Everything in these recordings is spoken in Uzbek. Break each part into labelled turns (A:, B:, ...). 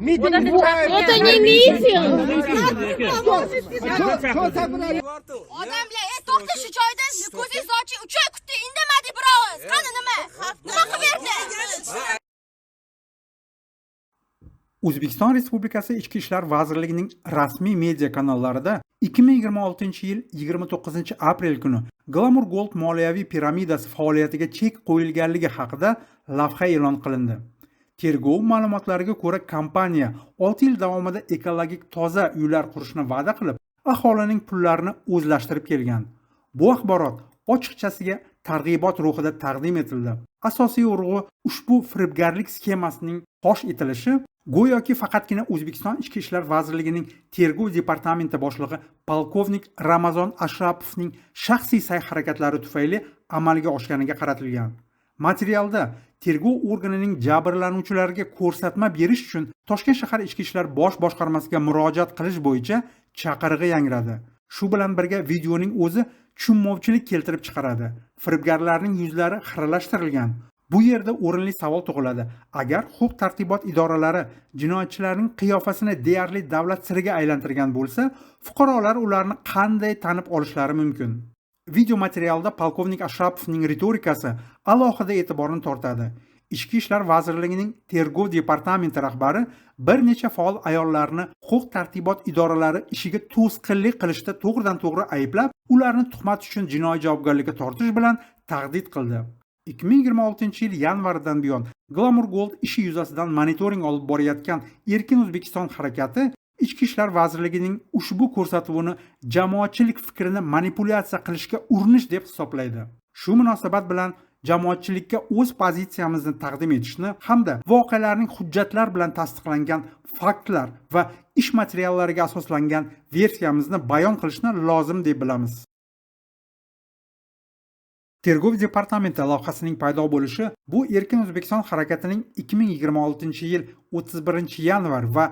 A: Miting.
B: Это не митинг.
A: Что собрали?
C: Odamlar, ey, to'xta shu joyda, ko'zingizni oching. 3 oy kutdik, indamadik bir og'iz. Qani nima? Nima qilib berdi?
D: O'zbekiston Respublikasi Ichki ishlar vazirligining rasmiy media kanallarida 2026-yil 29-aprel kuni Glamour Gold moliyaviy piramidasi faoliyatiga chek qo'yilganligi haqida lavha e'lon qilindi. Tergov ma'lumotlariga ko'ra, kompaniya 6 yil davomida ekologik toza uylar qurishni va'da qilib, aholining pullarini o'zlashtirib kelgan. Bu axborot ochiqchasiga targ'ibot ruhida taqdim etildi. Asosiy urg'u ushbu firibgarlik sxemasining fosh etilishi go'yoki faqatgina O'zbekiston Ichki ishlar vazirligining tergov departamenti boshlig'i polkovnik Ramazon Ashrapovning shaxsiy sa'y-harakatlari tufayli amalga oshganiga qaratilgan. Materialda tergov organining jabrlanuvchilarga ko'rsatma berish uchun Toshkent shahar Ichki ishlar bosh boshqarmasiga murojaat qilish bo'yicha chaqirig'i yangradi. Shu bilan birga videoning o'zi tushunmovchilik keltirib chiqaradi. Firibgarlarning yuzlari xiralashtirilgan. Bu yerda o'rinli savol tug'iladi. Agar huquq-tartibot idoralari jinoyatchilarning qiyofasini deyarli davlat siriga aylantirgan bo'lsa, fuqarolar ularni qanday tanib olishlari mumkin? Video materialda polkovnik Ashrapovning ritorikasi alohida e'tiborni tortadi. Ichki ishlar vazirligining tergov departamenti rahbari bir necha faol ayollarni huquq-tartibot idoralari ishiga to'sqinlik qilishda to'g'ridan-to'g'ri ayblab, ularni tuhmat uchun jinoiy javobgarlikka tortish bilan tahdid qildi. 2026-yil yanvaridan buyon Glamour Gold ishi yuzasidan monitoring olib borayotgan Erkin O'zbekiston harakati Ichki ishlar vazirligining ushbu ko'rsatuvini jamoatchilik fikrini manipulyatsiya qilishga urinish deb hisoblaydi. Shu munosabat bilan jamoatchilikka o'z pozitsiyamizni taqdim etishni hamda voqealarning hujjatlar bilan tasdiqlangan faktlar va ish materiallariga asoslangan versiyamizni bayon qilishni lozim deb bilamiz. Tergov departamenti lavhasining paydo bo'lishi bu Erkin O'zbekiston harakatining 2026-yil 31-yanvar va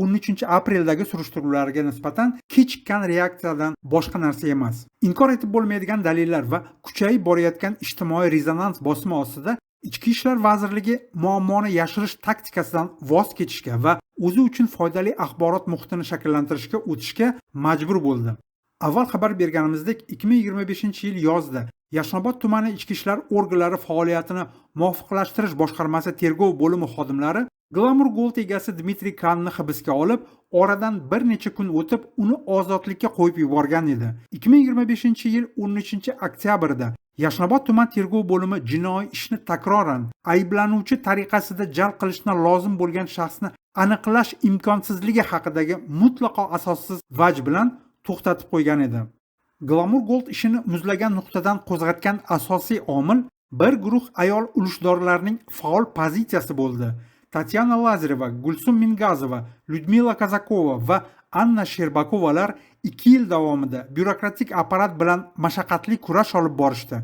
D: 13-apreldagi surishtiruvlarga nisbatan kechikkan reaksiyadan boshqa narsa emas. Inkor etib bo'lmaydigan dalillar va kuchayib borayotgan ijtimoiy rezonans bosimi ostida Ichki ishlar vazirligi muammoni yashirish taktikasidan voz kechishga va o'zi uchun foydali axborot muhitini shakllantirishga o'tishga majbur bo'ldi. Avval xabar berganimizdek, 2025-yil yozda Yashnobod tumani ichki ishlar organlari faoliyatini muvofiqlashtirish boshqarmasi tergov bo'limi xodimlari Glamour Gold egasi Dmitriy Kanni hibsga olib, oradan bir necha kun o'tib uni ozodlikka qo'yib yuborgan edi. 2025-yil 13-oktyabrda Yashnobod tuman tergov bo'limi jinoiy ishni takroran ayblanuvchi tariqasida jalb qilishni lozim bo'lgan shaxsni aniqlash imkonsizligi haqidagi mutlaqo asossiz vaj bilan to'xtatib qo'ygan edi. Glamour Gold ishini muzlagan nuqtadan qo'zg'atgan asosiy omil bir guruh ayol ulushdorlarning faol pozitsiyasi bo'ldi. Tatyana Lazareva, Gulsum Mingazova, Lyudmila Kazakova va Anna Sherbakovalar 2 yil davomida byurokratik apparat bilan mashaqqatli kurash olib borishdi.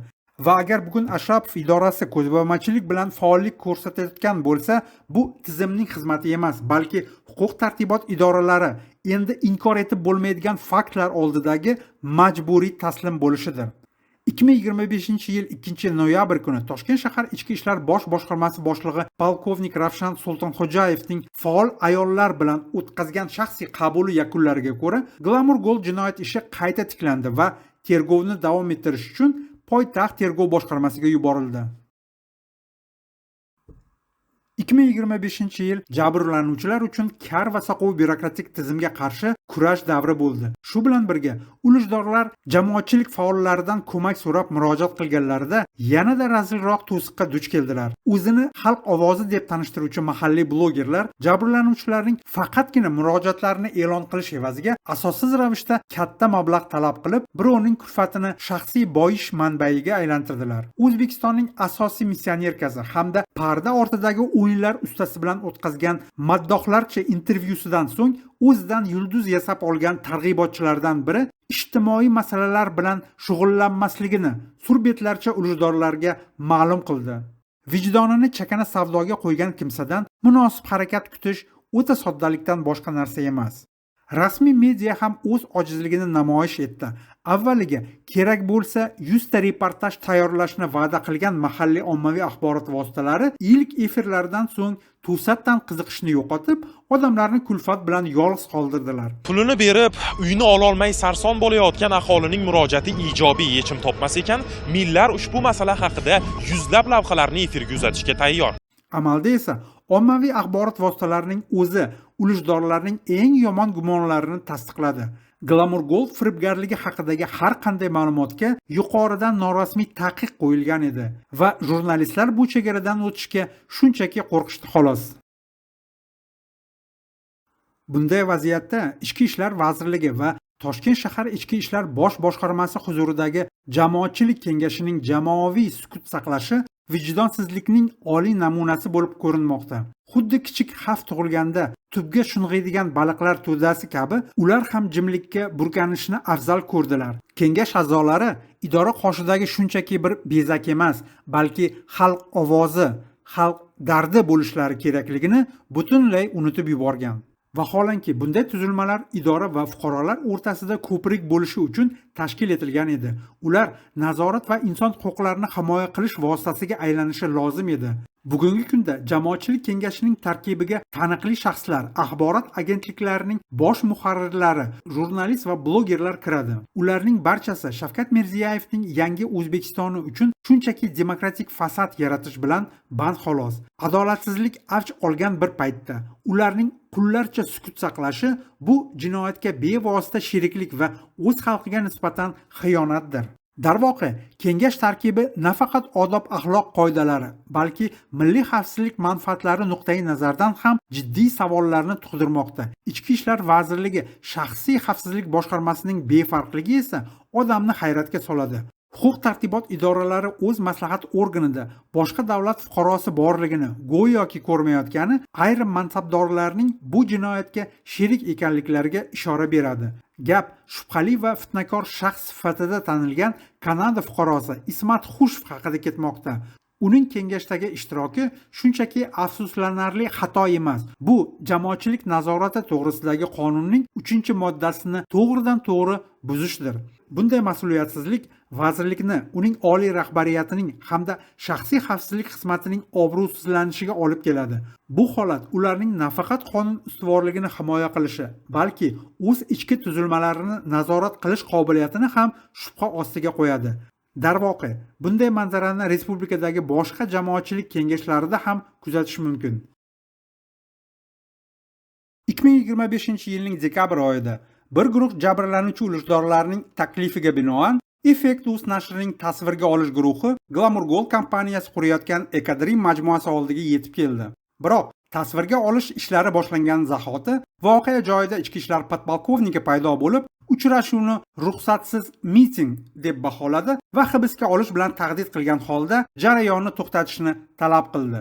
D: Va agar bugun Ashrapov idorasi ko'zbo'yamachilik bilan faollik ko'rsatayotgan bo'lsa, bu tizimning xizmati emas, balki huquq-tartibot idoralari endi inkor etib bo'lmaydigan faktlar oldidagi majburiy taslim bo'lishidir. 2025-yil 2-noyabr kuni Toshkent shahar Ichki ishlar bosh boshqarmasi boshlig'i polkovnik Ravshan Sultonxo'jayevning faol ayollar bilan o'tkazgan shaxsiy qabuli yakunlariga ko'ra, Glamour Gold jinoyat ishi qayta tiklandi va tergovni davom ettirish uchun poytaxt tergov boshqarmasiga yuborildi. 2025-yil jabrlanuvchilar uchun kar va soqov byurokratik tizimga qarshi kurash davri bo'ldi. Shu bilan birga, ulushdorlar jamoatchilik faollaridan ko'mak so'rab murojaat qilganlarida yanada razilroq to'siqqa duch keldilar. O'zini xalq ovozi deb tanishtiruvchi mahalliy blogerlar jabrlanuvchilarning faqatgina murojaatlarini e'lon qilish evaziga asossiz ravishda katta mablag' talab qilib, birovning kulfatini shaxsiy boyish manbaiga aylantirdilar. O'zbekistonning asosiy missionerkasi hamda parda ortidagi o'yinlar ustasi bilan o'tkazgan maddohlarcha intervyusidan so'ng o'zidan yulduz yasab olgan targ'ibotchilardan biri ijtimoiy masalalar bilan shug'ullanmasligini surbetlarcha ulushdorlarga ma'lum qildi. Vijdonini chakana savdoga qo'ygan kimsadan munosib harakat kutish o'ta soddalikdan boshqa narsa emas. Rasmiy media ham o'z ojizligini namoyish etdi. Avvaliga kerak bo'lsa 100 ta reportaj tayyorlashni va'da qilgan mahalliy ommaviy axborot vositalari ilk efirlardan so'ng to'satdan qiziqishni yo'qotib, odamlarni kulfat bilan yolg'iz qoldirdilar.
A: Pulini berib, uyini ololmay sarson bo'layotgan aholining murojaati ijobiy yechim topmas ekan, Millar ushbu masala haqida yuzlab lavhalarni efirga uzatishga tayyor.
D: Amalda esa ommaviy axborot vositalarining o'zi ulushdorlarning eng yomon gumonlarini tasdiqladi. Glamour Gold firibgarligi haqidagi har qanday ma'lumotga yuqoridan norasmiy taqiq qo'yilgan edi va jurnalistlar bu chegaradan o'tishga shunchaki qo'rqishdi xolos. Bunday vaziyatda Ichki ishlar vazirligi va Toshkent shahar Ichki ishlar bosh boshqarmasi huzuridagi jamoatchilik kengashining jamoaviy sukut saqlashi vijdonsizlikning oliy namunasi bo'lib ko'rinmoqda. Xuddi kichik xavf tug'ilganda tubga shung'iydigan baliqlar to'dasi kabi ular ham jimlikka burkanishni afzal ko'rdilar. Kengash a'zolari idora qoshidagi shunchaki bir bezak emas, balki xalq ovozi, xalq dardi bo'lishlari kerakligini butunlay unutib yuborgan. Vaholanki bunday tuzilmalar idora va fuqarolar o'rtasida ko'prik bo'lishi uchun tashkil etilgan edi. Ular nazorat va inson huquqlarini himoya qilish vositasiga aylanishi lozim edi. Bugungi kunda jamoatchilik kengashining tarkibiga taniqli shaxslar, axborot agentliklarining bosh muharrirlari, jurnalist va blogerlar kiradi. Ularning barchasi Shavkat Mirziyoyevning yangi O'zbekistoni uchun shunchaki demokratik fasad yaratish bilan band xolos. Adolatsizlik avj olgan bir paytda ularning qullarcha sukut saqlashi bu jinoyatga bevosita sheriklik va o'z xalqiga nisbatan xiyonatdir. Darvoqe, kengash tarkibi nafaqat odob-axloq qoidalari, balki milliy xavfsizlik manfaatlari nuqtai nazaridan ham jiddiy savollarni tug'dirmoqda. Ichki ishlar vazirligi shaxsiy xavfsizlik boshqarmasining befarqligi esa odamni hayratga soladi. Huquq-tartibot idoralari o'z maslahat organida boshqa davlat fuqarosi borligini go'yoki ko'rmayotgani ayrim mansabdorlarning bu jinoyatga sherik ekanliklariga ishora beradi. Gap shubhali va fitnakor shaxs sifatida tanilgan Kanada fuqarosi Ismat Xushev haqida ketmoqda. Uning kengashdagi ishtiroki shunchaki afsuslanarli xato emas. Bu jamoatchilik nazorati to'g'risidagi qonunning 3-moddasini to'g'ridan-to'g'ri buzishdir. Bunday mas'uliyatsizlik vazirlikni, uning oliy rahbariyatining hamda shaxsiy xavfsizlik xizmatining obro'sizlanishiga olib keladi. Bu holat ularning nafaqat qonun ustuvorligini himoya qilishi, balki o'z ichki tuzilmalarini nazorat qilish qobiliyatini ham shubha ostiga qo'yadi. Darvoqe, bunday manzarani respublikadagi boshqa jamoatchilik kengashlarida ham kuzatish mumkin. 2025-yilning dekabr oyida bir guruh jabrlanuvchi ulushdorlarning taklifiga binoan Effect.uz nashrining tasvirga olish guruhi Glamour Gold kompaniyasi qurayotgan Ecodream majmuasi oldiga yetib keldi. Biroq tasvirga olish ishlari boshlangan zahoti voqea joyida ichki ishlar podpolkovniki paydo bo'lib, uchrashuvni ruxsatsiz miting deb baholadi va hibsga olish bilan tahdid qilgan holda jarayonni to'xtatishni talab qildi.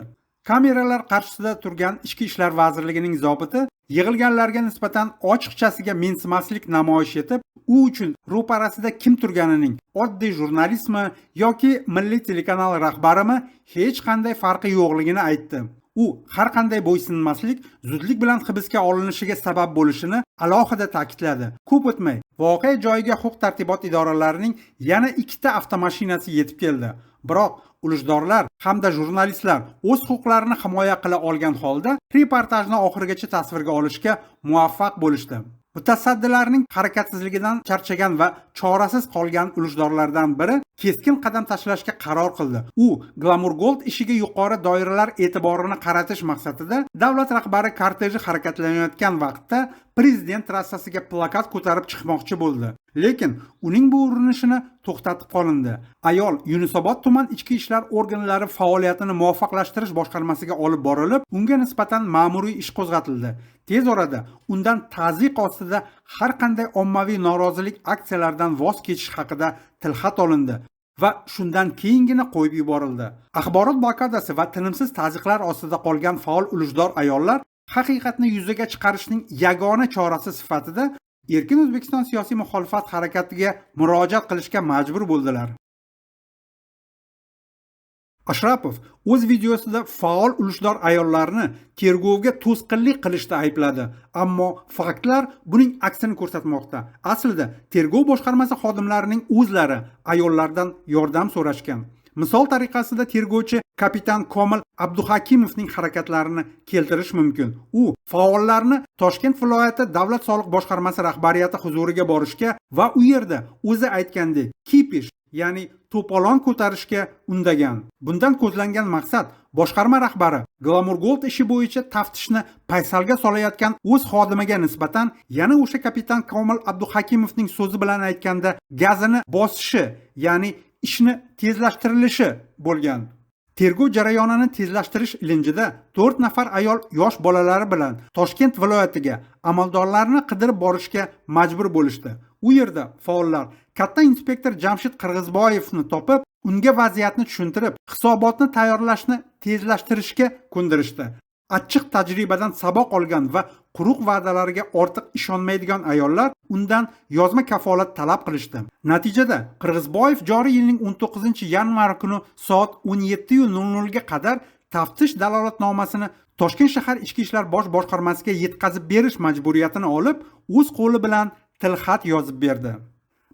D: Kameralar qarshisida turgan Ichki ishlar vazirligining zobiti yig'ilganlarga nisbatan ochiqchasiga mensimaslik namoyish etib, u uchun ro'parasida kim turganining, oddiy jurnalistmi yoki milliy telekanal rahbarimi hech qanday farqi yo'qligini aytdi. U har qanday bo'ysunmaslik zudlik bilan hibsga olinishiga sabab bo'lishini alohida ta'kidladi. Ko'p o'tmay voqea joyiga huquq-tartibot idoralarining yana 2 ta avtomashinasi yetib keldi. Biroq ulushdorlar hamda jurnalistlar o'z huquqlarini himoya qila olgan holda reportajni oxirigacha tasvirga olishga muvaffaq bo'lishdi. Mutasaddilarning harakatsizligidan charchagan va chorasiz qolgan ulushdorlardan biri keskin qadam tashlashga qaror qildi. U Glamour Gold ishiga yuqori doiralar e'tiborini qaratish maqsadida davlat rahbari korteji harakatlanayotgan vaqtda prezident trassasiga plakat ko'tarib chiqmoqchi bo'ldi. Lekin uning bu urinishini to'xtatib qolindi. Ayol Yunusobod tuman ichki ishlar organlari faoliyatini muvofiqlashtirish boshqarmasiga olib borilib, unga nisbatan ma'muriy ish qo'zg'atildi. Tez orada undan tazyiq ostida har qanday ommaviy norozilik aksiyalaridan voz kechish haqida tilxat olindi va shundan keyingina qo'yib yuborildi. Axborot blokadasi va tinimsiz tazyiqlar ostida qolgan faol ulushdor ayollar haqiqatni yuzaga chiqarishning yagona chorasi sifatida Erkin O'zbekiston siyosiy muxolifat harakatiga murojaat qilishga majbur bo'ldilar. Ashrapov o'z videosida faol ulushdor ayollarni tergovga to'sqinlik qilishda aybladi, ammo faktlar buning aksini ko'rsatmoqda. Aslida tergov boshqarmasi xodimlarining o'zlari ayollardan yordam so'rashgan. Misol tariqasida tergovchi kapitan Komil Abduhakimovning harakatlarini keltirish mumkin. U faollarni Toshkent viloyati davlat soliq boshqarmasi rahbariyati huzuriga borishga va u yerda o'zi aytgandek kipish, ya'ni to'polon ko'tarishga undagan. Bundan ko'zlangan maqsad boshqarma rahbari Glamour Gold ishi bo'yicha taftishni paysalga solayotgan o'z xodimiga nisbatan yana o'sha kapitan Komil Abduhakimovning so'zi bilan aytganda gazini bosishi, ya'ni ishni tezlashtirilishi bo'lgan. Tergov jarayonini tezlashtirish ilinjida 4 nafar ayol yosh bolalari bilan Toshkent viloyatiga amaldorlarni qidirib borishga majbur bo'lishdi. U yerda faollar katta inspektor Jamshid Qirg'izboyevni topib, unga vaziyatni tushuntirib, hisobotni tayyorlashni tezlashtirishga ko'ndirishdi. Achchiq tajribadan saboq olgan va quruq va'dalarga ortiq ishonmaydigan ayollar undan yozma kafolat talab qilishdi. Natijada Qirg'izboyev joriy yilning 19-yanvar kuni soat 17:00 ga qadar taftish dalolatnomasini Toshkent shahar Ichki ishlar bosh boshqarmasiga yetkazib berish majburiyatini olib, o'z qo'li bilan tilxat yozib berdi.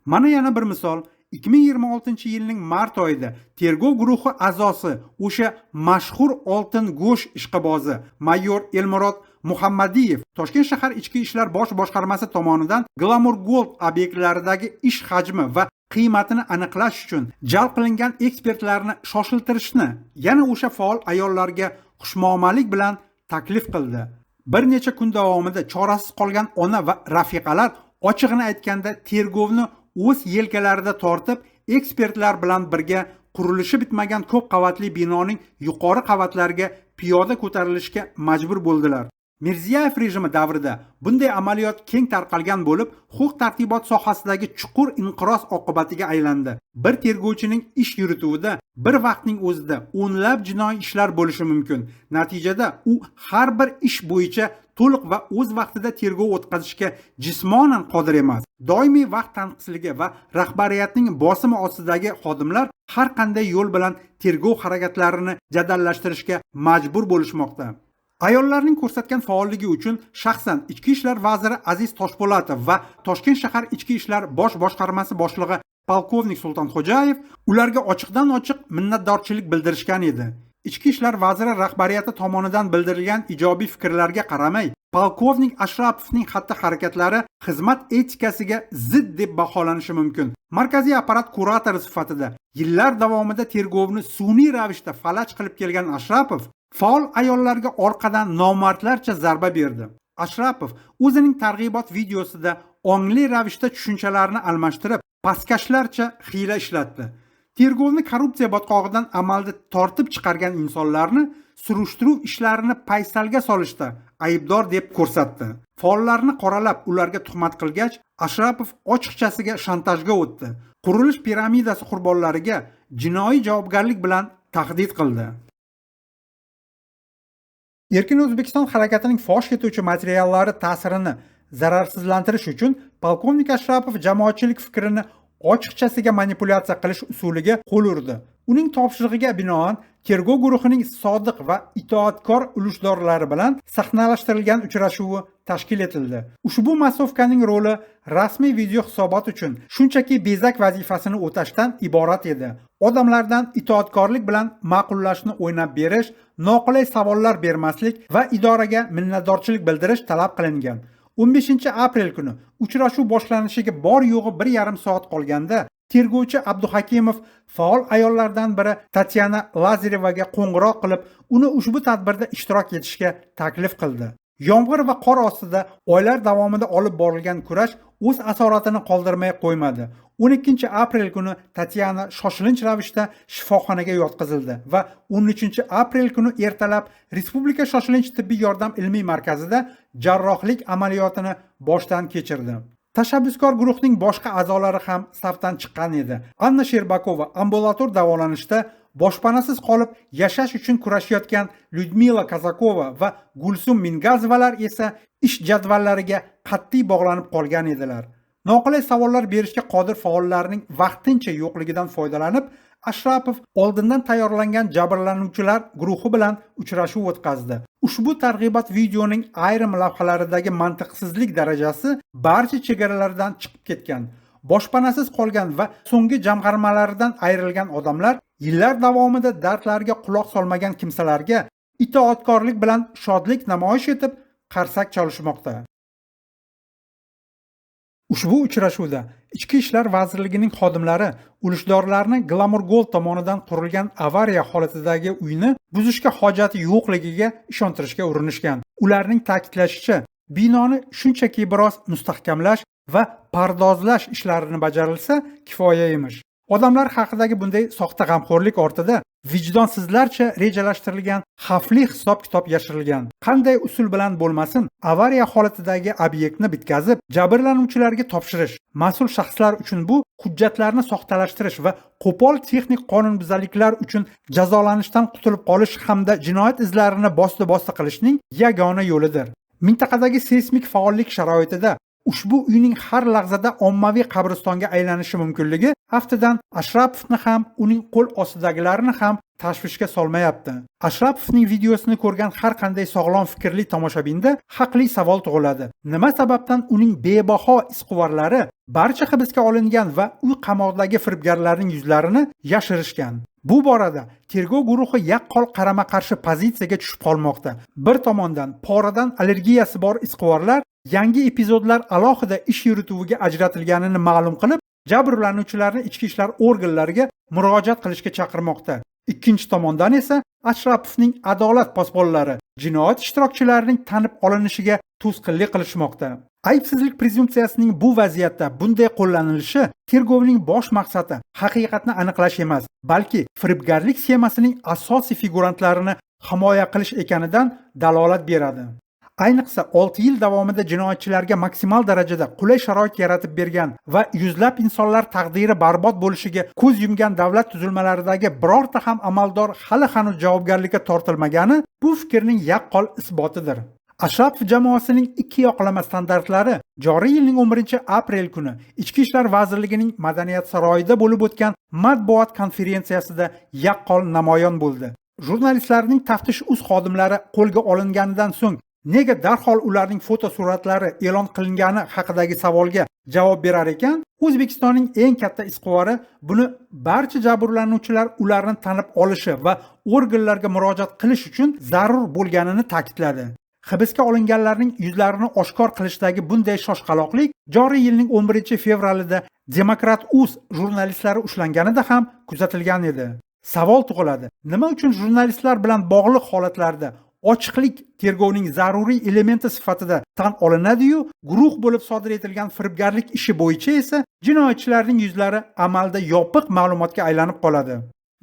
D: Mana yana bir misol. 2026-yilning mart oyida tergov guruhi a'zosi o'sha mashhur oltin go'sht ishqibozi mayor Elmurod Muhammadiyev Toshkent shahar Ichki ishlar bosh boshqarmasi tomonidan Glamour Gold obyektlaridagi ish hajmi va qiymatini aniqlash uchun jalb qilingan ekspertlarni shoshiltirishni yana o'sha faol ayollarga xushmuomalalik bilan taklif qildi. Bir necha kun davomida chorasiz qolgan ona va rafiqalar ochig'ini aytganda tergovni o'z yelkalarida tortib, ekspertlar bilan birga qurilishi bitmagan ko'p qavatli binoning yuqori qavatlariga piyoda ko'tarilishga majbur bo'ldilar. Mirziyoyev rejimi davrida bunday amaliyot keng tarqalgan bo'lib, huquq-tartibot sohasidagi chuqur inqiroz oqibatiga aylandi. Bir tergovchining ish yurituvida bir vaqtning o'zida o'nlab jinoiy ishlar bo'lishi mumkin. Natijada u har bir ish bo'yicha to'liq va o'z vaqtida tergov o'tkazishga jismonan qodir emas. Doimiy vaqt tanqisligi va rahbariyatning bosimi ostidagi xodimlar har qanday yo'l bilan tergov harakatlarini jadallashtirishga majbur bo'lishmoqda. Ayollarning ko'rsatgan faolligi uchun shaxsan Ichki ishlar vaziri Aziz Toshpo'latov va Toshkent shahar Ichki ishlar bosh boshqarmasi boshlig'i polkovnik Sultonxo'jayev ularga ochiqdan-ochiq minnatdorchilik bildirishgan edi. Ichki ishlar vaziri rahbariyati tomonidan bildirilgan ijobiy fikrlarga qaramay, polkovnik Ashrapovning xatti-harakatlari xizmat etikasiga zid deb baholanishi mumkin. Markaziy apparat kuratori sifatida yillar davomida tergovni sun'iy ravishda falaj qilib kelgan Ashrapov faol ayollarga orqadan nomardlarcha zarba berdi. Ashrapov o'zining targ'ibot videosida ongli ravishda tushunchalarni almashtirib, pastkashlarcha hiyla ishlatdi. Tergovni korrupsiya botqog'idan amalda tortib chiqargan insonlarni surishtiruv ishlarini paysalga solishda aybdor deb ko'rsatdi. Faollarni qoralab, ularga tuhmat qilgach, Ashrapov ochiqchasiga shantajga o'tdi. Qurilish piramidasi qurbonlariga jinoiy javobgarlik bilan tahdid qildi. Erkin O'zbekiston harakatining fosh etuvchi materiallari ta'sirini zararsizlantirish uchun polkovnik Ashrapov jamoatchilik fikrini ochiqchasiga manipulyatsiya qilish usuliga qo'l urdi. Uning topshirig'iga binoan tergov guruhining sodiq va itoatkor ulushdorlari bilan sahnalashtirilgan uchrashuvi tashkil etildi. Ushbu massovkaning roli rasmiy video hisobot uchun shunchaki bezak vazifasini o'tashdan iborat edi. Odamlardan itoatkorlik bilan ma'qullashni o'ynab berish, noqulay savollar bermaslik va idoraga minnatdorchilik bildirish talab qilingan. 15 aprel kuni uchrashuv boshlanishiga bor yo'g'i 1,5 soat qolganda tergovchi Abduhakimov faol ayollardan biri Tatyana Lazarevaga qo'ng'iroq qilib, uni ushbu tadbirda ishtirok etishga taklif qildi. Yomg'ir va qor ostida oylar davomida olib borilgan kurash o'z asoratini qoldirmay qo'ymadi. 12 aprel kuni Tatyana shoshilinch ravishda shifoxonaga yotqizildi va 13 aprel kuni ertalab Respublika shoshilinch tibbiy yordam ilmiy markazida jarrohlik amaliyotini boshdan kechirdi. Tashabbuskor guruhning boshqa a'zolari ham safdan chiqqan edi. Anna Sherbakova ambulator davolanishda boshpanasiz qolib yashash uchun kurashayotgan Lyudmila Kazakova va Gulsum Mingazovalar esa ish jadvallariga qat'iy bog'lanib qolgan edilar. Noqulay savollar berishga qodir faollarning vaqtincha yo'qligidan foydalanib, Ashrapov oldindan tayyorlangan jabrlanuvchilar guruhi bilan uchrashuv o'tkazdi. Ushbu targ'ibot videoning ayrim lavhalaridagi mantiqsizlik darajasi barcha chegaralardan chiqib ketgan. Boshpanasiz qolgan va so'nggi jamg'armalaridan ayrilgan odamlar yillar davomida dardlariga quloq solmagan kimsalarga itoatkorlik bilan shodlik namoyish etib qarsak chalishmoqda. Ushbu uchrashuvda Ichki ishlar vazirligining xodimlari ulushdorlarni Glamour Gold tomonidan qurilgan avariya holatidagi uyni buzishga hojati yo'qligiga ishontirishga urinishgan. Ularning ta'kidlashicha, binoni shunchaki biroz mustahkamlash va pardozlash ishlarini bajarilsa kifoya emish. Odamlar haqidagi bunday soxta g'amxo'rlik ortida vijdonsizlarcha rejalashtirilgan xavfli hisob-kitob yashirilgan. Qanday usul bilan bo'lmasin, avariya holatidagi obyektni bitkazib, jabrlanuvchilarga topshirish, mas'ul shaxslar uchun bu hujjatlarni soxtalashtirish va qo'pol texnik qonunbuzarliklar uchun jazolanishdan qutulib qolish hamda jinoyat izlarini bosti-bosti qilishning yagona yo'lidir. Mintaqadagi seysmik faollik sharoitida ushbu uyning har lahzada ommaviy qabristonga aylanishi mumkinligi aftidan Ashrapovni ham, uning qo'l ostidagilarini ham tashvishga solmayapti. Ashrapovning videosini ko'rgan har qanday sog'lom fikrli tomoshabinda haqli savol tug'iladi. Nima sababdan uning bebaho izquvarlari barcha hibsga olingan va uy qamog'idagi firibgarlarning yuzlarini yashirishgan? Bu borada tergov guruhi yaqqol qarama-qarshi pozitsiyaga tushib qolmoqda. Bir tomondan poradan allergiyasi bor izquvarlar yangi epizodlar alohida ish yurituviga ajratilganini ma'lum qilib, jabrlanuvchilarni ichki ishlar organlariga murojaat qilishga chaqirmoqda. Ikkinchi tomondan esa Ashrapovning adolat posbonlari jinoyat ishtirokchilarining tanib olinishiga to'sqinlik qilishmoqda. Aybsizlik prezumpsiyasining bu vaziyatda bunday qo'llanilishi tergovning bosh maqsadi haqiqatni aniqlash emas, balki firibgarlik sxemasining asosiy figurantlarini himoya qilish ekanidan dalolat beradi. Ayniqsa 6 yil davomida jinoyatchilarga maksimal darajada qulay sharoit yaratib bergan va yuzlab insonlar taqdiri barbod bo'lishiga ko'z yumgan davlat tuzilmalaridagi birorta ham amaldor hali hanuz javobgarlikka tortilmagani bu fikrning yaqqol isbotidir. Ashrapov jamoasining ikki yoqlama standartlari joriy yilning 11-aprel kuni Ichki ishlar vazirligining Madaniyat saroyida bo'lib o'tgan matbuot konferensiyasida yaqqol namoyon bo'ldi. Jurnalistlarning taftish uz xodimlari qo'lga olinganidan so'ng nega darhol ularning fotosuratlari e'lon qilingani haqidagi savolga javob berar ekan, O'zbekistonning eng katta izquvari buni barcha jabrlanuvchilar ularni tanib olishi va organlarga murojaat qilish uchun zarur bo'lganini ta'kidladi. Hibsga olinganlarning yuzlarini oshkor qilishdagi bunday shoshqaloqlik joriy yilning 11-fevralida Demokrat Uz jurnalistlari ushlanganida ham kuzatilgan edi. Savol tug'iladi: nima uchun jurnalistlar bilan bog'liq holatlarda ochiqlik tergovning zaruriy elementi sifatida tan olinadi-yu, guruh bo'lib sodir etilgan firibgarlik ishi bo'yicha esa jinoyatchilarning yuzlari amalda yopiq ma'lumotga aylanib qoladi?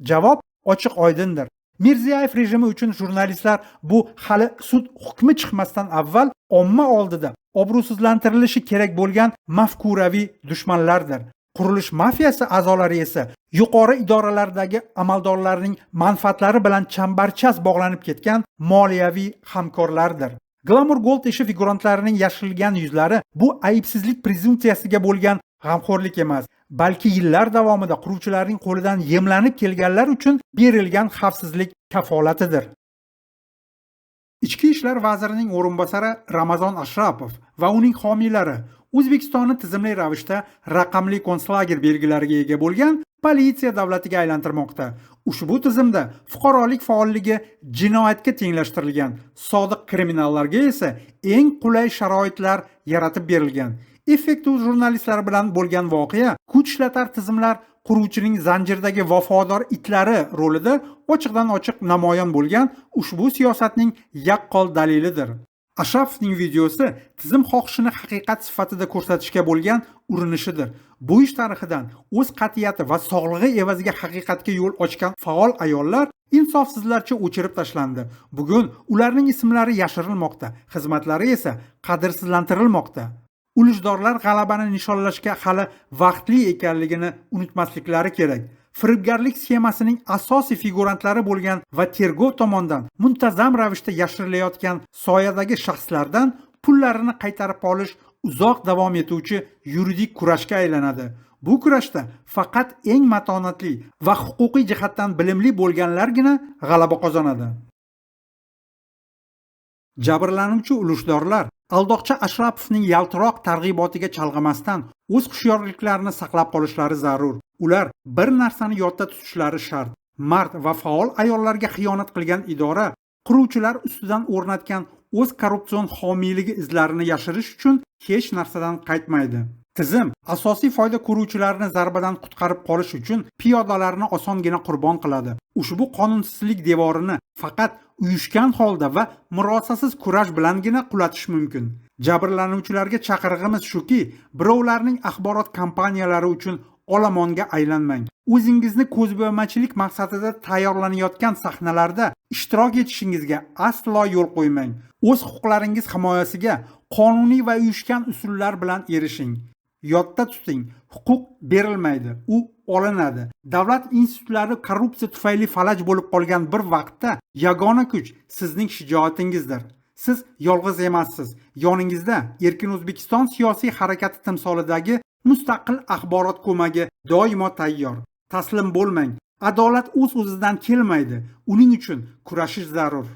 D: Javob ochiq oydindir. Mirziyoyev rejimi uchun jurnalistlar bu hali sud hukmi chiqmasdan avval omma oldida obro'sizlantirilishi kerak bo'lgan mafkuraviy dushmanlardir. Qurilish mafiyasi a'zolari esa yuqori idoralardagi amaldorlarning manfaatlari bilan chambarchas bog'lanib ketgan moliyaviy hamkorlardir. Glamour Gold ishi figurantlarining yashirilgan yuzlari bu aybsizlik prezumpsiyasiga bo'lgan g'amxo'rlik emas, balki yillar davomida quruvchilarning qo'lidan yemlanib kelganlar uchun berilgan xavfsizlik kafolatidir. Ichki ishlar vazirining o'rinbosari Ramazon Ashrapov va uning homiylari O'zbekistonni tizimli ravishda raqamli konslager belgilariga ega bo'lgan politsiya davlatiga aylantirmoqda. Ushbu tizimda fuqarolik faolligi jinoyatga tenglashtirilgan, sodiq kriminallarga esa eng qulay sharoitlar yaratib berilgan. Effektiv jurnalistlar bilan bo'lgan voqea kuch ishlatar tizimlar quruvchining zanjirdagi vafodor itlari rolida ochiqdan ochiq namoyon bo'lgan ushbu siyosatning yaqqol dalilidir. Ashrapovning videosi tizim xohishini haqiqat sifatida ko'rsatishga bo'lgan urinishidir. Bu ish tarixidan o'z qat'iyati va sog'lig'i evaziga haqiqatga yo'l ochgan faol ayollar insofsizlarcha o'chirib tashlandi. Bugun ularning ismlari yashirilmoqda, xizmatlari esa qadrsizlantirilmoqda. Ulushdorlar g'alabani nishonlashga hali vaqtli ekanligini unutmasliklari kerak. Firibgarlik sxemasining asosiy figurantlari bo'lgan va tergov tomonidan muntazam ravishda yashirilayotgan soyadagi shaxslardan pullarini qaytarib olish uzoq davom etuvchi yuridik kurashga aylanadi. Bu kurashda faqat eng matonatli va huquqiy jihatdan bilimli bo'lganlargina g'alaba qozonadi. Jabrlanuvchi ulushdorlar aldoqchi Ashrapovning yaltiroq targ'ibotiga chalg'imasdan o'z hushyorliklarini saqlab qolishlari zarur. Ular bir narsani yodda tutishlari shart. Mard va faol ayollarga xiyonat qilgan idora quruvchilar ustidan o'rnatgan o'z korrupsion homiyligi izlarini yashirish uchun hech narsadan qaytmaydi. Tizim asosiy foyda ko'ruvchilarni zarbadan qutqarib qolish uchun piyodalarni osongina qurbon qiladi. Ushbu qonunsizlik devorini faqat uyushgan holda va murosasiz kurash bilangina qulatish mumkin. Jabrlanuvchilarga chaqirig'imiz shuki, birovlarning axborot kampaniyalari uchun olomonga aylanmang. O'zingizni ko'zbo'yamachilik maqsadida tayyorlanayotgan sahnalarda ishtirok etishingizga aslo yo'l qo'ymang. O'z huquqlaringiz himoyasiga qonuniy va uyushgan usullar bilan erishing. Yodda tuting, huquq berilmaydi, u olinadi. Davlat institutlari korrupsiya tufayli falaj bo'lib qolgan bir vaqtda yagona kuch sizning shijoatingizdir. Siz yolg'iz emassiz. Yoningizda Erkin O'zbekiston siyosiy harakati timsolidagi mustaqil axborot ko'magi doimo tayyor. Taslim bo'lmang. Adolat o'z-o'zidan kelmaydi. Uning uchun kurashish zarur.